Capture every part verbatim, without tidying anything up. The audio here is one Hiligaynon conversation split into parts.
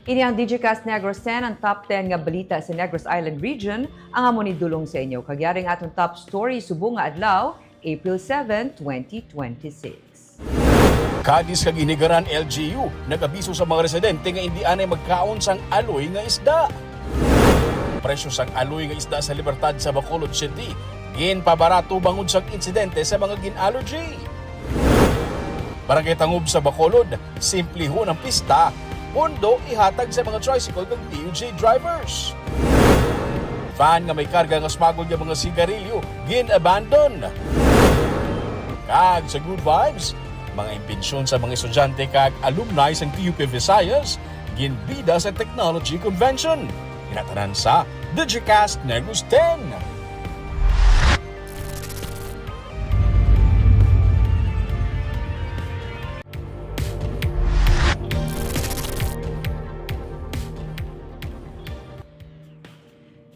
Ini ang Digicast Negros ten, ang top ten nga balita sa Negros Island Region, ang amon idulong sa inyo. Kag yari ang aton top story subong nga adlaw, April seven, twenty twenty-six. Cadiz kag Inigaran L G U nag-abiso sa mga residente nga indi anay magkaon sang aloy nga isda. Presyo sang aloy nga isda sa Libertad sa Bacolod City ginpabarato bangod sang insidente sa mga gin-allergy. Barangay Tangub sa Bacolod, simplihon ang pista, pondo ihatag sa mga tricycle kag T U J drivers. Van nga may karga nga smuggled nga mga sigarilyo gin-abandon. Kag sa Good Vibes, mga imbensyon sa mga estudyante kag alumni sang T U P Visayas ginbida sa Technology Convention. Kinatanan sa Digicast Negros ten.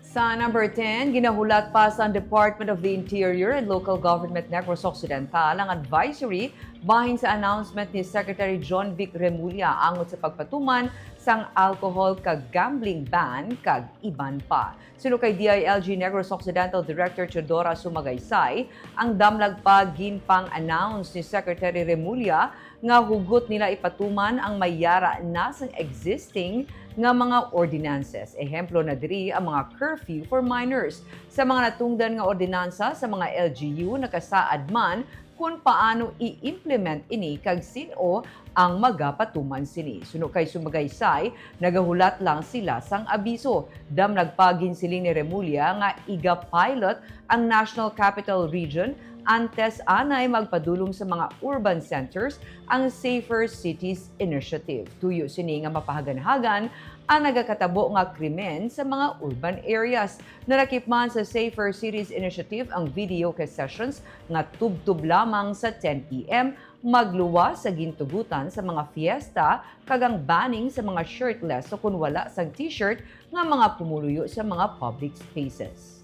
Sa number ten, ginahulat pa sang Department of the Interior and Local Government Negros Occidental ang advisory bahin sa announcement ni Secretary John Vic Remulla angot sa pagpatuman sang alcohol kag gambling ban kag iban pa. Suno kay D I L G Negros Occidental Director Teodora Sumagaysay, ang damlag pa ginpang-announce ni Secretary Remulla nga hugot nila ipatuman ang may yara na sang existing nga mga ordinances. Ehemplo na diri ang mga curfew for minors. Sa mga natungdan nga ordinansa sa mga L G U, nakasaad man kon paano i-implement ini kag sin-o ang magapatuman sini. Suno kay Sumagaysay, nagahulat lang sila sang abiso. Damlag pa, ginsiling ni Remulla nga iga-pilot ang National Capital Region antes anay magpadulong sa mga urban centers ang Safer Cities Initiative. Tuyo sini nga mapahaganhagan ang nagakatabo nga krimen sa mga urban areas. Nalakip man sa Safer Cities Initiative ang videoke sessions nga tubtob lamang sa ten P M, magluwas sa gintugutan sa mga fiesta, kag ang banning sa mga shirtless o kon wala sang T-shirt nga mga pumuluyo sa mga public spaces.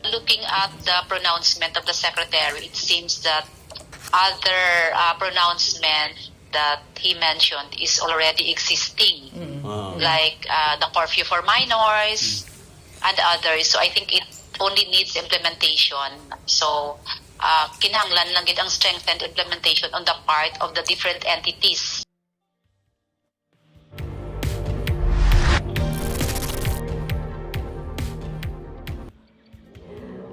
Looking at the pronouncement of the secretary, it seems that other, uh, pronouncement that he mentioned is already existing, Mm. Ah. like, uh, the curfew for minors Mm. and others. So I think it only needs implementation. So, uh, kinahanglan lang gid ang strengthened implementation on the part of the different entities.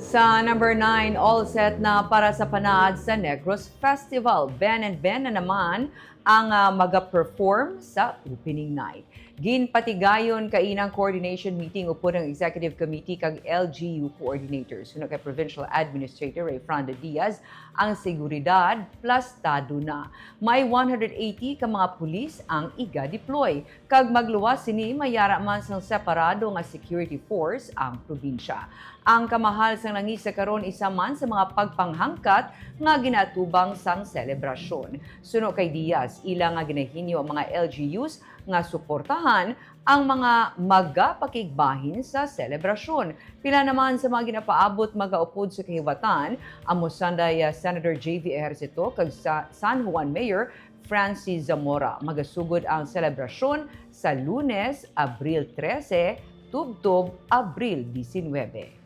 Sa number nine, all set na para sa Panaad sa Negros Festival. Ben and Ben na naman ang, ah, maga-perform sa opening night. Ginpatigayon kaina ang coordination meeting upod ang executive committee kag L G U coordinators. Suno kay Provincial Administrator Rayfrando Diaz, ang seguridad plastado na. May one hundred eighty ka mga pulis ang iga-deploy, kag magluwas sini may yara man sang separado nga security force ang probinsya. Ang kamahal sang langisa karon isa man sa mga pagpanghangkat nga ginaatubang sang selebrasyon. Suno kay Diaz, ila nga ginahinyo ang mga L G Us nga suportahan ang mga magapakigbahin sa selebrasyon. Pila naman sa mga ginapaabot magaupod sa kahiwatan, amo sanday, ah, Senator J V Ejercito kag sa San Juan Mayor Francis Zamora. Magasugod ang selebrasyon sa Lunes, Abril trese, tubtob Abril diecinuebe.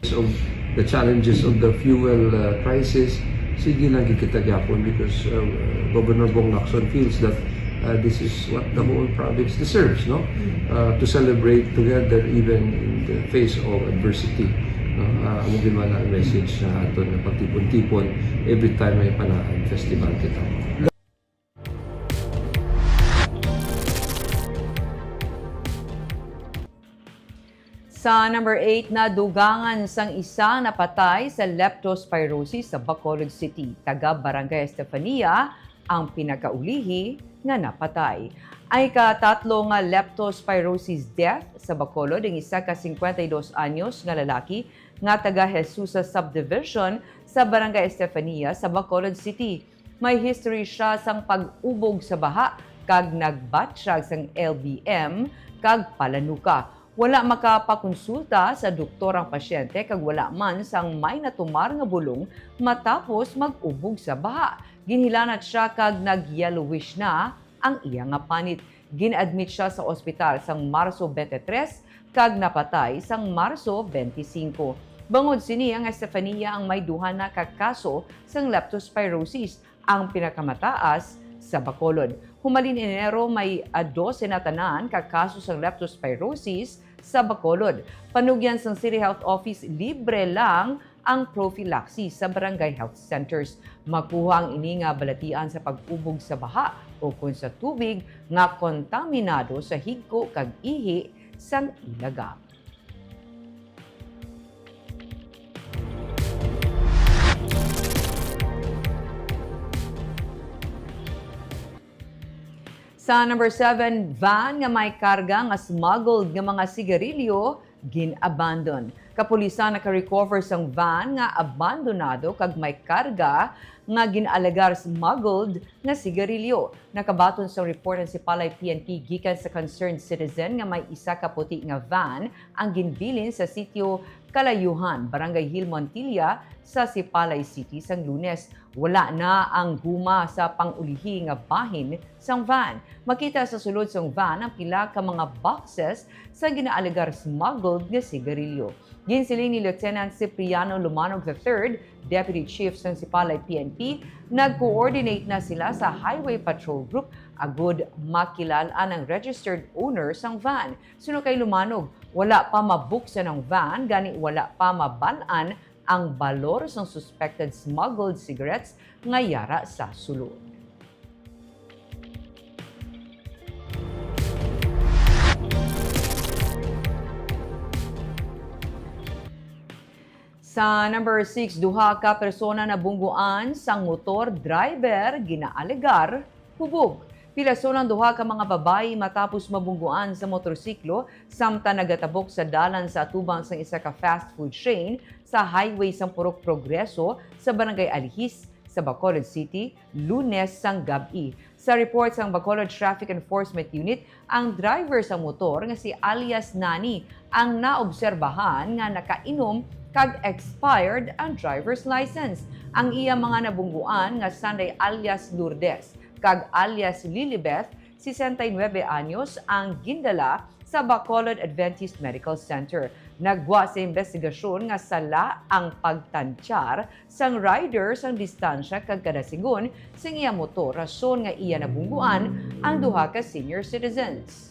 Of the challenges of the fuel, uh, crisis, sige lang gid kita gyapon because, uh, Governor Bong Lacson feels that, uh, this is what the whole province deserves, no? Uh, to celebrate together even in the face of adversity, no? Uh, amo gid man ang message sa aton nga pagtipon-tipon every time may Panaad Festival kita. Sa number eight, nadugangan sang isa napatay sa leptospirosis sa Bacolod City. Taga Barangay Estefania ang pinakaulihi nga napatay. Ang ikatatlo nga leptospirosis death sa Bacolod, ang isa ka cincuenta y dos anyos nga lalaki nga taga Jesusa Subdivision sa Barangay Estefania sa Bacolod City. May history siya sang pag-ubog sa baha kag nagbatyag sang L B M kag palanuka. Wala makapakonsulta sa doktor ang pasyente kag wala man sang may natumar nga bulong matapos mag-ubog sa baha. Ginhilanat siya kag nag-yellowish na ang iya nga panit. Gin-admit sia sa ospital sang Marso twenty-three kag napatay sang Marso twenty-five. Bangod sini, ang Estefania ang may duha na ka kaso sang leptospirosis, ang pinakamataas sa Bacolod. Humalin Enero, may, ah, dose na tanan ka kaso sang leptospirosis sa Bacolod. Panugyan sang City Health Office, libre lang ang prophylaxis sa barangay health centers. Makuha ang ini nga balatian sa pag-ubog sa baha o kon sa tubig nga kontaminado sa higko kag ihi sang ilaga. Sa number seven, van nga may karga nga smuggled nga mga sigarilyo gin-abandon. Kapulisan naka-recover sang van nga abandonado kag may karga nga gin-alegar smuggled nga sigarilyo. Nakabaton sang report ang Sipalay P N P gikan sa concerned citizen nga may isa ka puti nga van ang ginbilin sa sitio Kalayuhan, Barangay Hill Montilla, sa Sipalay City sang Lunes. Wala na ang guma sa pangulihi nga bahin sang van. Makita sa sulod sang van ang pila ka mga boxes sa ginaalegar smuggled nga sigarilyo. Ginsiling ni Lieutenant Cipriano Lumanog the third, Deputy Chief sang Sipalay P N P, nag-coordinate na sila sa Highway Patrol Group agud makilal-an ang registered owner sang van. Suno kay Lumanog, wala pa mabuksan ang van, gani wala pa maban-an ang balor sang suspected smuggled cigarettes nga yara sa sulod. Sa number six, duha ka persona nabungguan sang motor driver, ginaalegar hubog. Pilason ang duha ka mga babayi matapos mabungguan sa motorsiklo samtang nagatabok sa dalan sa atubang sang isa ka fast food chain sa highway sang Purok Progreso sa Barangay Alihis sa Bacolod City, Lunes sang gab-i. Sa report sang Bacolod Traffic Enforcement Unit, ang driver sang motor nga si alias Nani ang naobserbahan nga nakainom kag expired ang driver's license. Ang iya mga nabungguan nga sanday alias Lourdes kag alias Lilibeth, sesenta y nuebe anyos, ang gindala sa Bacolod Adventist Medical Center. Naggwa sa imbestigasyon nga sala ang pagtantyar sang rider sang distansya kag kada sigon sang iya motor, rason nga iya nabungguan ang duha ka senior citizens.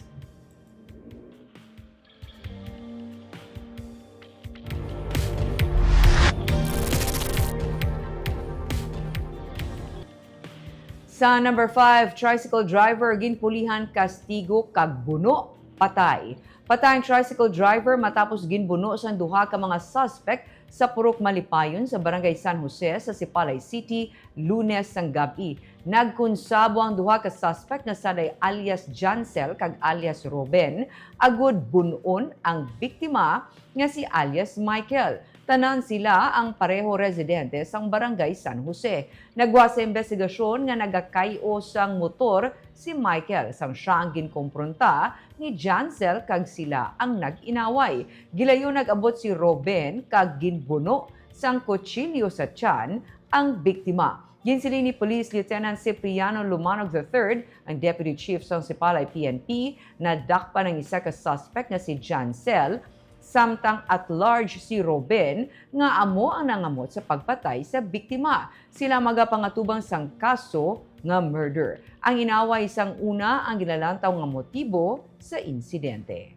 Sa number five, tricycle driver ginpulihan kastigo kag buno, patay. Patay ang tricycle driver matapos ginbuno sang duha ka mga suspect sa Purok Malipayon sa Barangay San Jose sa Sipalay City, Lunes sang gab-i. Nagkonsabo ang duha ka suspect nga sanday alias Jancel kag alias Ruben agud bun-on ang biktima nga si alias Michael. Tanan sila ang pareho residente sang Barangay San Jose. Naggwa sa imbestigasyon nga nagakay-o sang motor si Michael sang sia ang ginkompronta ni Jancel kag sila ang nag-inaway. Gilayon nag-abot si Ruben kag ginbuno sang kutsilyo sa tiyan ang biktima. Ginsiling ni Police Lieutenant Cipriano Lumanog the third, ang Deputy Chief sang Sipalay P N P, nadakpan ang isa ka suspect nga si Jancel, samtang at large si Ruben nga amo ang nangamot sa pagpatay sa biktima. Sila magapangatubang sang kaso nga murder. Ang inaway sang una ang ginalantaw nga motibo sa insidente.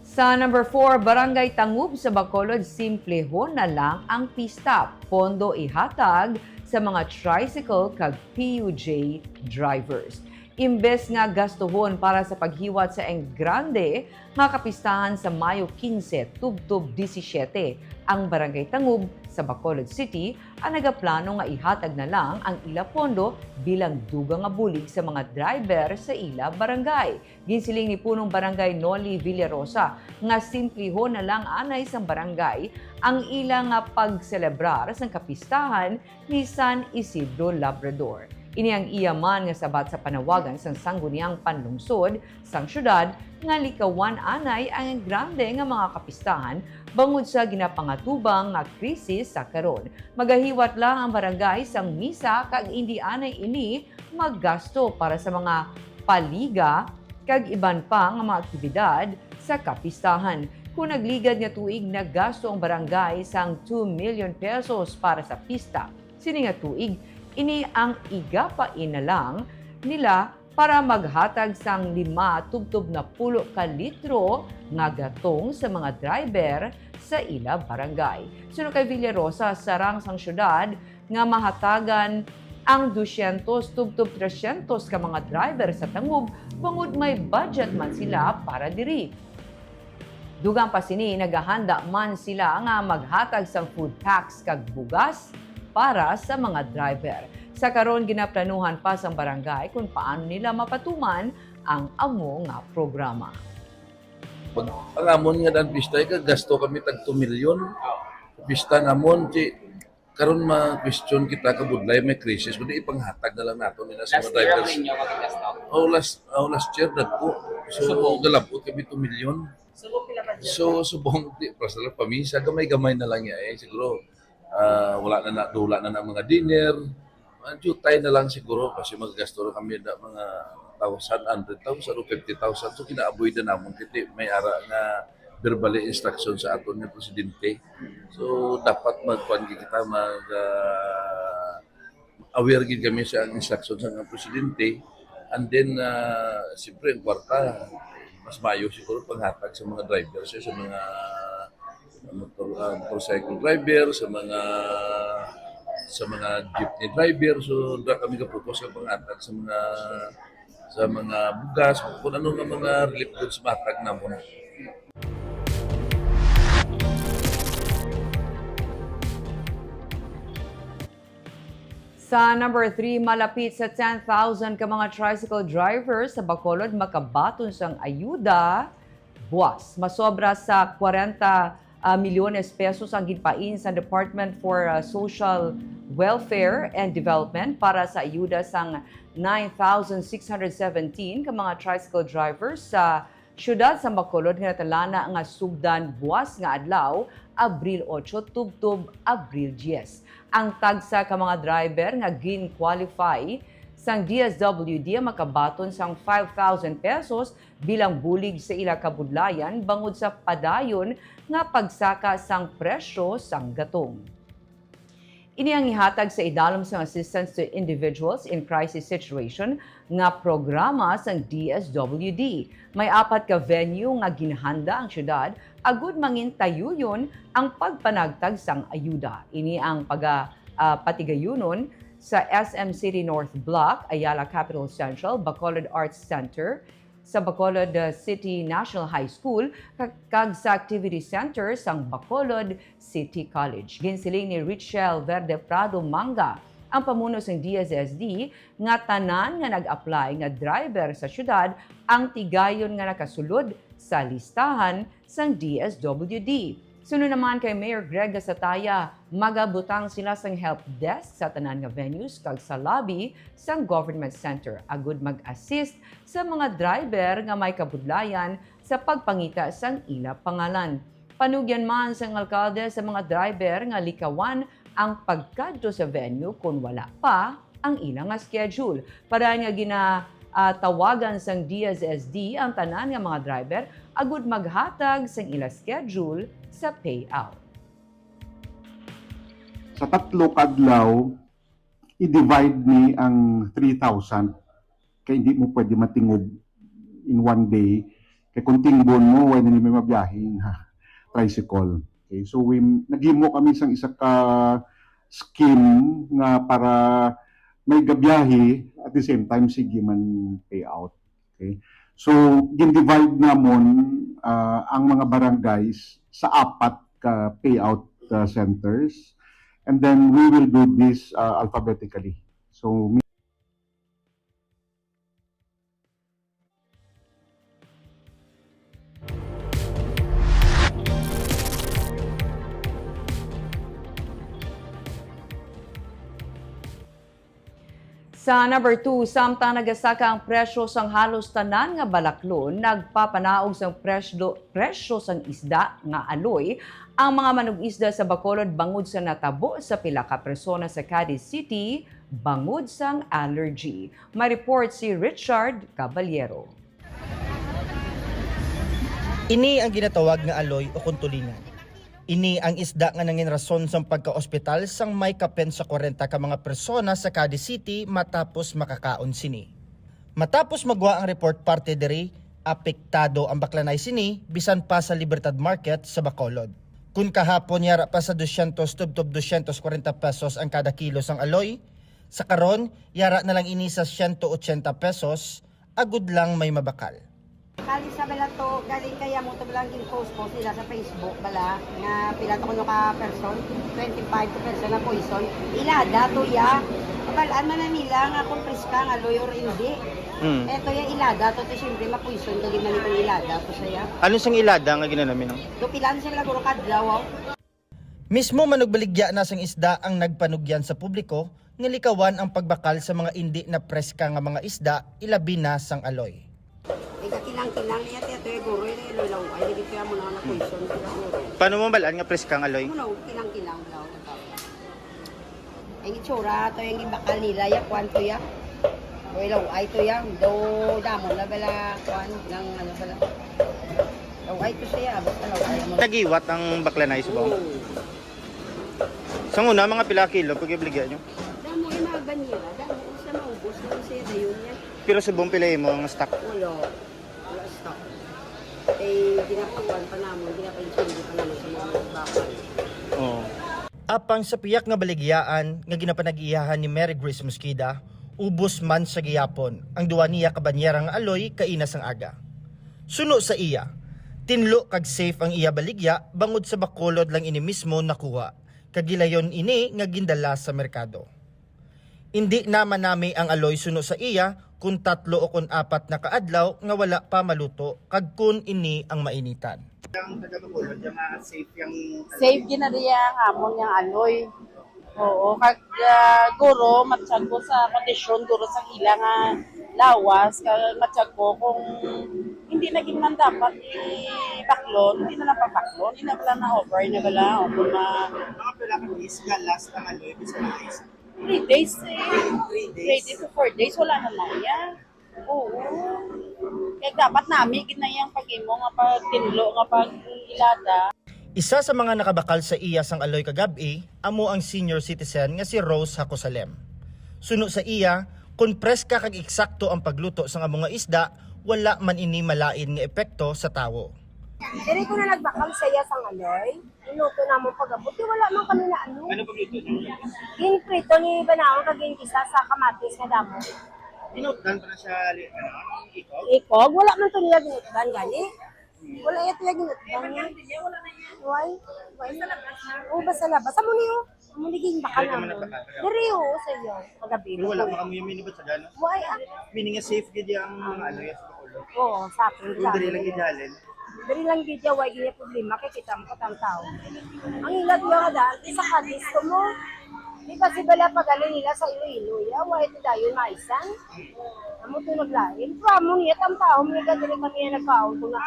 Sa number four, Barangay Tangub sa Bacolod, simplehon na lang ang pista. Pondo ihatag sa mga tricycle kag P U J drivers. Imbes nga gastuhon para sa paghiwat sa engrande nga kapistahan sa Mayo quince tubtob disisiete, ang Barangay Tangub sa Bacolod City ang nagaplano nga ihatag na lang ang ila pondo bilang dugang nga bulig sa mga driver sa ila barangay. Ginsiling ni Punong Barangay Noli Villarosa nga simplehon na lang anay sang barangay ang ila nga pagselebrar sang kapistahan ni San Isidro Labrador. Ini ang iya man nga sabat sa panawagan sang Sangguniang Panlungsod sang siyudad nga likawan anay ang grande nga mga kapistahan bangod sa ginapangatubang nga krisis sa karon. Magahiwat lang ang barangay sang misa kag indi anay ini maggasto para sa mga paliga kag iban pa nga mga aktibidad sa kapistahan. Kon nagligad nga tuig, naggasto ang barangay sang two million pesos para sa pista. Sini nga tuig, ini ang igapain na lang nila para maghatag sang lima tubtob napulo ka litro nga gatong sa mga driver sa ila barangay. Suno kay Villarosa, sarang sang siyudad nga mahatagan ang dusyentos tubtob tresyentos ka mga driver sa Tangub bangod may budget man sila para diri. Dugang pa sini, nagahanda man sila nga maghatag sang food packs kag bugas para sa mga driver. Sa karon, ginaplanuhan pa sang barangay kung paano nila mapatuman ang amo nga programa. Pag ang amon nga daan pista, gasto kami tag two million. Pista namon, ti karon ma-question kita, kabudlay may krisis, kundi ipanghatag na lang nato nila sa mga Last year drivers. Ninyo kami last out. Oh, last oh, last year dagko. So Subong. Galabot kami two million. Subong pila ba dyan? So subong, di, para sa lang pamisa, gamay-gamay na lang niya eh. Siguro ah, wala na na, wala na na mga dinner. Ang jutay na lang siguro kasi maggasto na kami na mga thousand, hundred thousand o fifty thousand. So kina-avoid na namon kasi may ara nga verbally instruction sa aton nga presidente. So dapat magkuan gid kita, mag ah, aware gid kami sa instruction sa nga presidente. And then uh, siyempre ang kwarta mas mayo siguro panghatag sa mga driver, sa, sa mga motor, ah, motorcycle driver, sa mga sa mga jeepney driver. So dra kami ka-focus sa panghatag sa mga sa mga bugas, kung ano nga mga relief goods matag namon. Sa number three, malapit sa ten thousand ka mga tricycle drivers sa Bacolod makabaton sang ayuda buwas. Masobra sa kwarenta, ah, milyones pesos ang ginpain sa Department for, ah, Social Welfare and Development para sa ayuda sang nine thousand six hundred seventeen ka mga tricycle drivers sa siyudad sa Bacolod nga natalana nga sugdan buwas nga adlaw, Abril otso tubtob Abril dyes. Ang tagsa ka mga driver nga gin-qualify sang D S W D ang makabaton sang five thousand pesos bilang bulig sa ila kabudlayan bangod sa padayon nga pagsaka sang presyo sang gatong. Ini ang ihatag sa idalom sang Assistance to Individuals in Crisis Situation nga programa sang D S W D. May apat ka venue nga ginhanda ang siyudad agud mangin tayuyon ang pagpanagtag sang ayuda. Ini ang paga-, ah, patigayunon sa S M City North Block, Ayala Capital Central, Bacolod Arts Center, sa Bacolod, uh, City National High School, ka-, kag sa Activity Center sang Bacolod City College. Ginsiling ni Richelle Verde Prado Manga, ang pamuno sang D S S D, nga tanan nga nag-apply nga driver sa siyudad ang tigayon nga nakasulod sa listahan sang D S W D. Suno naman kay Mayor Greg Gasataya, magabutang sila sang help desk sa tanan nga venues kag sa lobby sang Government Center agud mag-assist sa mga driver nga may kabudlayan sa pagpangita sang ila pangalan. Panugyan man sang alkalde sa mga driver nga likawan ang pagkadto sa venue kon wala pa ang ila nga schedule. Para nga gina, ah, tawagan sang D S S D ang tanan nga mga driver agud maghatag sang ila schedule sa payout. Sa tatlo ka adlaw, i-divide ni ang three thousand. Kay hindi mo pwede matingob in one day. Kay kung tingbon mo, wala na may mabiyahe nga tricycle. Okay, so we, naghimo kami sang isa ka scheme nga para may gabiyahe, at the same time, sige man payout. Okay? So, gin-divide namon, ah, ang mga barangays sa apat ka payout, ah, centers. And then we will do this, ah, alphabetically. So, Sa number two, samtang nagasaka ang presyo sang halos tanan nga balaklon, nagpapanaog sang presyo, presyo sang isda nga aloy ang mga manug-isda sa Bacolod bangod sa natabo sa pila ka persona sa Cadiz City bangod sang allergy. May report si Richard Caballero. Ini ang ginatawag nga aloy o kuntulingan. Ini ang isda nga nangin rason sang pagka-ospital sang may kapin sa kwarenta ka mga persona sa Cadiz City matapos makakaon sini. Matapos magwa ang report parte diri, apektado ang baklanay sini bisan pa sa Libertad Market sa Bacolod. Kun kahapon yara pa sa dosyentos tubtob dosyentos kwarenta pesos ang kada kilo sang aloy, sa karon yara na lang ini sa siyento otsenta pesos, agod lang may mabakal. Kali sa bala to, galing kaya mo to bala ang gin-post-post nila sa Facebook bala, nga pila to kuno ka person, twenty-five to person na poison. Ilada to ya. Kabalaan man na nila nga kung priska nga aloy or hindi. Hmm. Eto ya ilada to, to siyempre mapoison ka gid man kung ilada to siya. Ano sang ilada nga ginanami, no? Do pila na siya bala guro kadlaw, oh. Mismo manugbaligya na sang isda ang nagpanugyan sa publiko nga likawan ang pagbakal sa mga indi na preska nga mga isda, ilabi na sang aloy. Ika kinang-kinang niya, tiya, tiya, guro, eh, lulaw, ay, hindi kaya mo na nakuison, siguro. Paano mo balaan nga preska ang aloy? Ano, kinang-kinang daw. Ang itsura, to yung gibakal nila, ya, kwan to, ya. O, ilaw, ay to, ya. Do, damo na bala, kwan, ng, ano bala. Ilaw, ay to siya, basta ilaw, ay mo. Nagiwat ang baklanay subong? Oo. Sa una, mga pila kilo pag-ibligya nyo? Damo yung mga banyera, damo ko siya maubos, damo siya dayon niya. Pero subong pila mo ang stock? Wala. Wala stock. Eh, ginapakuan pa namon, ginapainsundo pa namon sa mga bakal. Oo. Apang sa piyak nga baligyaan nga ginapanag-iyahan ni Mary Grace Mosqueda, ubos man sa gihapon ang duwa niya ka banyera nga aloy kaina sang aga. Suno sa iya, tinlo kag safe ang iya baligya bangod sa Bacolod lang ini mismo nakuha, kag gilayon ini nga gindala sa merkado. Indi na manami ang aloy suno sa iya kon tatlo o kon apat na ka adlaw nga wala pa maluto kag kon ini ang mainitan. Ang taga Bacolod, yung mga safe yung Safe ginariya ang amon yang aloy. Oo, kag, ah, guro, matsyag ko sa kondisyon, guro, sa ila nga lawas, kag matsyag ko kung hindi na gid man dapat ibaklon, hindi na lang pagbaklon, hindi na bala na over na bala, o kung ma- Mga pila ka days nga last ang aloy, bisan na isa? Three days, eh. Three days. Three days to four days, wala na na iya. Oo. Kaya dapat nami gid na iyang pag-imo nga pagtinlo, nga pag-ilada. Isa sa mga nakabakal sa iya sang aloy kagab-i amo ang senior citizen nga si Rose Hacosalem. Suno sa iya, kon preska kag eksakto ang pagluto sang amo nga isda, wala man ini malain nga epekto sa tawo. Diri ko na nagbakal sa iya sang aloy. Niluto namon pag-abot, kay wala man kami na ano. Ano pagluto niya? Ginprito ni Banaon kag gingisa sa kamatis nga damo. Inutdan pa na siya, li-, ano, ikog? Ikog? Wala man to nila ginutdan, gani? Wala iya to nila ginutdan niya. Why? Why? Oh, basta labas. Amo ni, oh. Amo ni ginbakal namon. Diri, oh, sa iyo. Kagabi. Pero wala pa kami yung minibot sa gano. Why, ah? Meaning nga safe gid yung mga ano, yung sa Bacolod. Oo, sa akin. Yung diri lang gid halin. Diri lang gid ya, way gid ya problema, kay kita mo katang tao. Ang ila duwa nga daan, di sa Cadiz to mo. Di ba si Bala pagaling nila sa Iloilo, ya, way ti dayon maisan? Amo to naglain. Pero amo niya, tang tao, mga diri kami ya nagkaon ko na.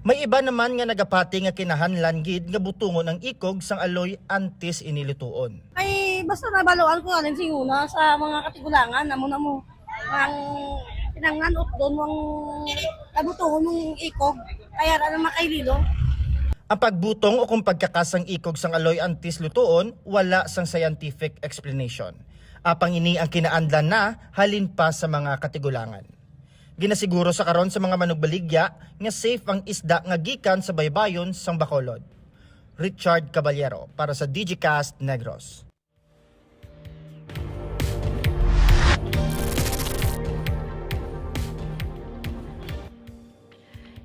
May iba naman nga nagapati nga kinahanglan gid nga butongon ang ikog sang aloy antes ini lutuon. Ay, basta nabaluan ko nga rin singuna sa mga katigulangan, amo na mo. Ang pinangan utdon mong kabutuhon mong ikog, kaya ra na makaililo. Ang pagbutong o kung pagkakas sang ikog sang aloy antes lutuon, wala sang scientific explanation. Apang ini ang kinaandlan na halin pa sa mga katigulangan. Ginasiguro sa karon sa mga manugbaligya nga safe ang isda nga gikan sa baybayon sang Bacolod. Richard Caballero para sa Digicast Negros.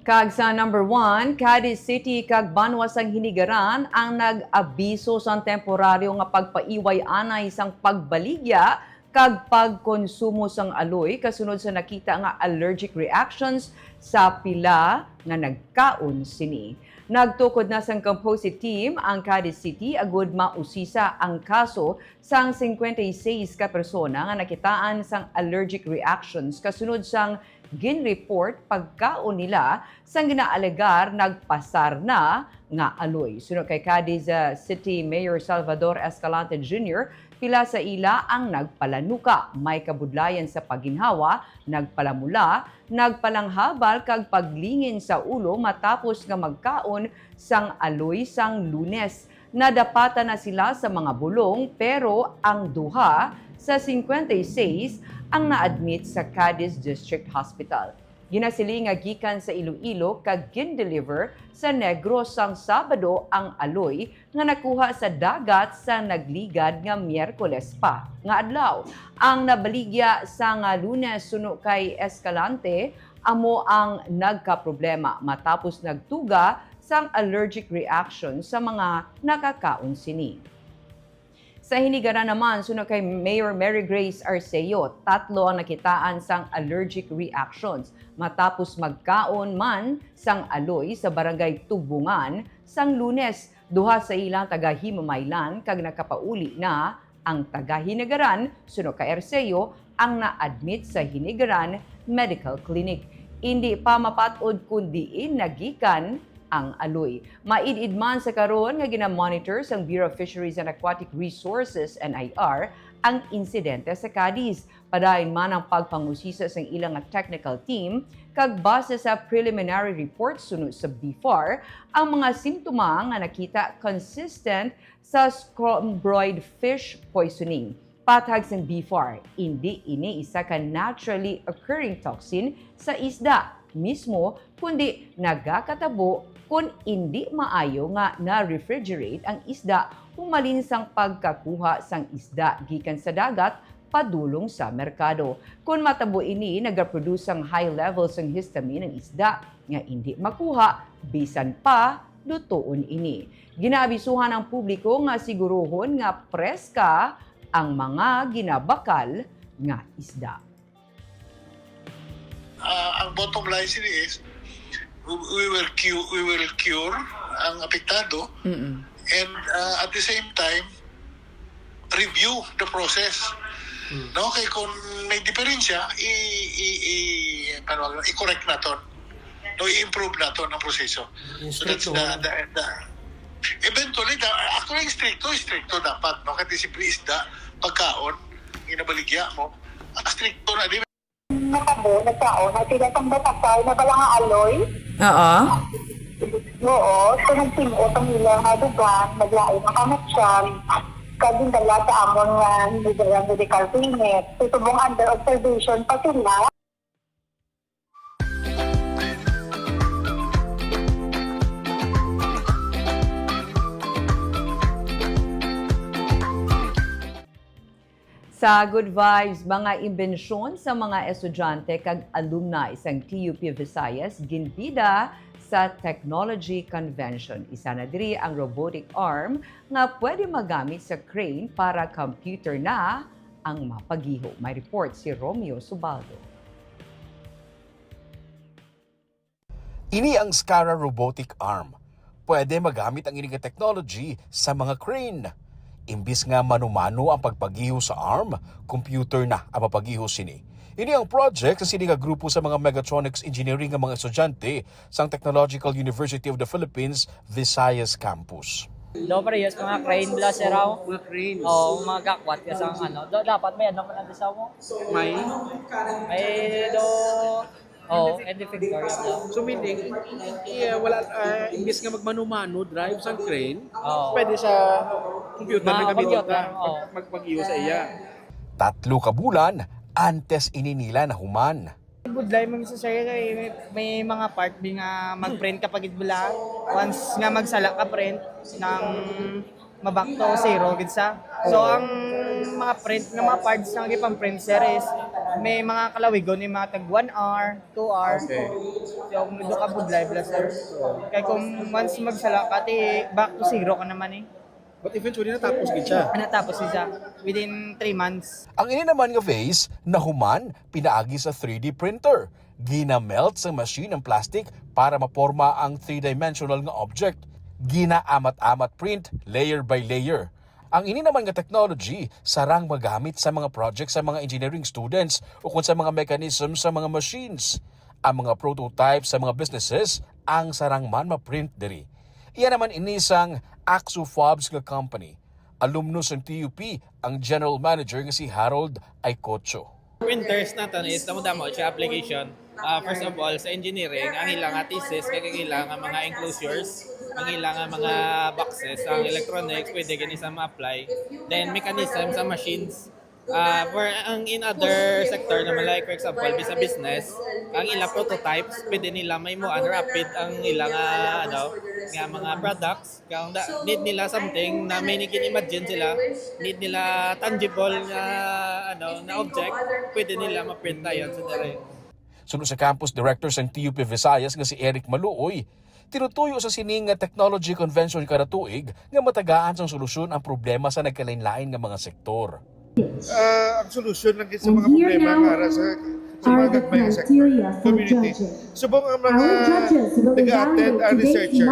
Kag sa number one, Cadiz City kag banwa sang Hinigaran ang nag-abiso sang temporaryo nga pagpaiway anay sang pagbaligya kag pagkonsumo sang aloy kasunod sa nakita nga allergic reactions sa pila nga nagkaon sini. Nagtukod na sang Composite Team ang Cadiz City agud mausisa ang kaso sang singkwenta y seis ka persona nga nakitaan sang allergic reactions kasunod sang gin-report pagkaon nila sang ginaalegar nagpasar na nga aloy. Suno kay Cadiz, ah, City Mayor Salvador Escalante Junior, pila sa ila ang nagpalanuka, may kabudlayan sa pagginhawa, nagpalamula, nagpalanghabal kag paglingin sa ulo matapos nga magkaon sang aloy sang Lunes. Nadapatan na sila sa mga bulong, pero ang duha sa singkwenta y seis ang na-admit sa Cadiz District Hospital. Ginasiling nga gikan sa Iloilo kag gin-deliver sa Negros sang Sabado ang aloy nga nakuha sa dagat sa nagligad nga Miyerkules pa nga adlaw. Ang nabaligya sang Lunes suno kay Escalante amo ang nagkaproblema matapos nagtuga sang allergic reaction sa mga nakakaon sini. Sa Hinigaran naman, suno kay Mayor Mary Grace Arceo, tatlo ang nakitaan sang allergic reactions matapos magkaon man sang aloy sa barangay Tugbungan sang Lunes. Duha sa ilang taga-Himamaylan kag nakapauli na. Ang taga-Hinigaran, suno kay Arceo, ang na-admit sa Hinigaran Medical Clinic. Indi pa mapat-od kon diin nagikan ang aloy. Maid-id man sa karon nga gina-monitor sang Bureau of Fisheries and Aquatic Resources, N I R, ang insidente sa Cadiz. Padayon man ang pagpangusisa sang ila nga technical team, kag base sa preliminary report suno sa BFAR, ang mga simptoma nga nakita consistent sa scombroid fish poisoning. Pathag sang BFAR, indi ini isa ka naturally occurring toxin sa isda mismo, kundi nagakatabo kon indi maayo nga na-refrigerate ang isda humalin sang pagkakuha sang isda gikan sa dagat padulong sa merkado. Kon matabo ini, nagaproduce sang high levels sang histamine ang isda nga indi makuha bisan pa lutoon ini. Ginaabisuhan ang publiko nga siguruhon nga preska ang mga ginabakal nga isda. Ah, ang bottom line sini is, we will cure, we will cure ang apektado, Mm-mm. and ah, at the same time, review the process. No, kay kung may diferensya, i, i, i, ano, i-correct naton. No, i-improve naton ang proseso. So that's Instricto. the, the, the eventually, the, actually, stricto, stricto dapat, no? Kasi siyempre isda, pagkaon, ginabaligya mo. Ang stricto na, di Natabo, nagkaon, na sila sang batakay na bala nga aloy. Oo. Oo, so nagsin-o ang ila nga dugan, naglain ang kamatsyag, kag gindala sa amon nga Hinigaran Medical Clinic. So, subong under observation pa sila. Sa Good Vibes, mga imbensyon sa mga estudyante kag alumni sang T U P Visayas ginbida sa Technology Convention. Isa na diri ang robotic arm nga pwede magamit sa crane para computer na ang mapagiho. May report si Romeo Subaldo. Ini ang Scara robotic arm. Pwede magamit ang ini nga technology sa mga crane. Imbis nga mano-mano ang pagpagiho sa arm, computer na ang mapagiho sini. Ini ang project sa sini nga grupo sa mga mechatronics engineering nga mga estudyante sang Technological University of the Philippines, Visayas Campus. Do, parehas mga crane bala, sir, aw. Mga cranes. Oo, mga gakwat ka sa ano. Do, dapat may ano man ang isa mo. May? May do, oh, and the finger, ano. So meaning, i- i- wala, ah, imbis nga magmano-mano drive sang crane, Oo. pwede sa computer Mga na gamiton computer, ta, oo. pag, magpag-iyo sa iya. Tatlo ka bulan antes ini nila nahuman. Budlay man sa saya kay may, may mga part bi nga mag-print ka pa gid bala. Once nga magsala ka print nang ma-back to zero gid sa. So ang mga print nga mga parts nga gipang-print, sir, is may mga kalawigon, yung mga tag one hour, two hours. Okay. So medyo ka budlay bala, sir. Kay kung once magsala ka, ti back to zero ka naman eh. But eventually natapos gid siya. Natapos siya within three months. Ang ini naman nga vase nahuman pinaagi sa three D printer. Gina-melt sang machine ang plastic para maporma ang three-dimensional nga object. Ginaamat-amat print layer by layer. Ang ini naman nga technology sarang magamit sa mga project sa mga engineering students ukon sa mga mechanism sa mga machines. Ang mga prototype sa mga businesses ang sarang man ma-print diri. Iya naman ini sang Axofobs nga company. Alumnus sang T U P ang general manager nga si Harold Aycocho. Printers naton is damo-damo siya application. Ah, first of all, sa engineering, ang ila nga thesis kay ang ila nga mga enclosures, ang ila nga mga boxes, ang electronics, pwede gani sa ma-apply. Then mechanism sa machines. Ah, for ang in other sector naman, like for example, sa business, ang ila prototypes, pwede nila mahimuan rapid ang ila nga ano, nga mga products. Kung da, need nila something na may nagin-imagine sila, need nila tangible nga ano na object, pwede nila ma-print dayon sa diri. Suno sa campus director sang T U P Visayas nga si Eric Maluoy, tinutuyo sa sini nga technology convention kada tuig nga matagaan sang solusyon ang problema sa nagkalainlain nga mga sektor. Ah, ang solusyon lang gid sa mga problema nga ara sa sa mga gagmay nga sector, community. Subong ang mga nag-attend ang researcher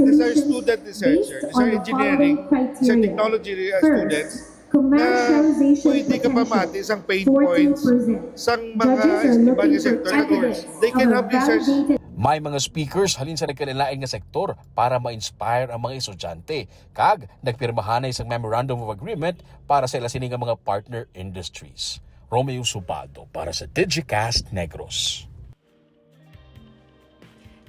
is our student researcher, is our engineering, is our technology uh, students na pwede ka pamati sang pain points sang mga iban nga sector. They can help research. May mga speakers halin sa nagkalain-lain nga sektor para ma-inspire ang mga estudyante, kag nagpirmahanay sang Memorandum of Agreement para sa ila sini nga mga partner industries. Romeo Subaldo para sa Digicast Negros.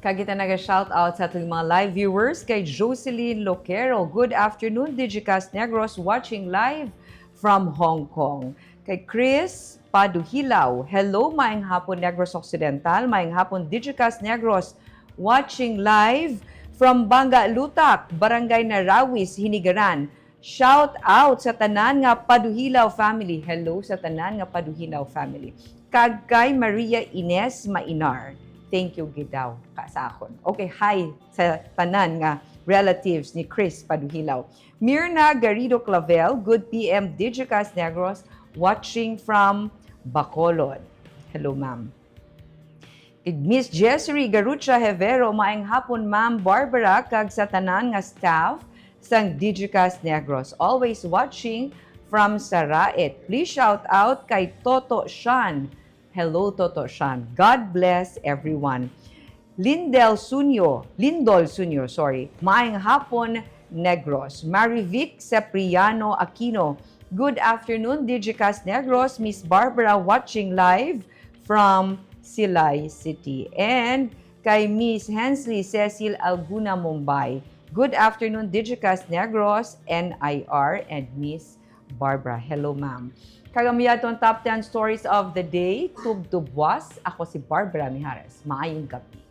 Kag kita naga-shoutout sa aton mga live viewers, kay Jocelyn Loquero. Good afternoon, Digicast Negros, watching live from Hong Kong. Kay Chris Paduhilaw, hello, maayong hapon, Negros Occidental, maayong hapon, Digicast Negros, watching live from Banga Lutak, Barangay Narawis, Hinigaran. Shout out sa tanan nga Paduhilaw family. Hello sa tanan nga Paduhilaw family. Kag kay Maria Ines Mainar. Thank you gid daw ka sa akon. Okay, hi sa tanan nga relatives ni Chris Paduhilaw. Mirna Garrido Clavel, good P M Digicast Negros, watching from Bacolod. Hello, ma'am. Kay Miss Jessery Garucha Hevero, maayong hapon, Ma'am Barbara, kag sa tanan nga staff sang Digicast Negros. Always watching from Saraet. Please shout out kay Toto Shan. Hello, Toto Shan. God bless everyone. Lindel Sunyo, Lindol Sunyo, sorry. Maayong hapon, Negros. Marivic Cipriano Aquino. Good afternoon, Digicast Negros. Miss Barbara watching live from Silay City. And kay Miss Hensley Cecil Alguna Mumbai. Good afternoon, Digicast Negros, N I R, and Miss Barbara. Hello, ma'am. Kag amo ya aton top ten stories of the day, tubtubwas. Ako si Barbara Mijares. Maayong gabi.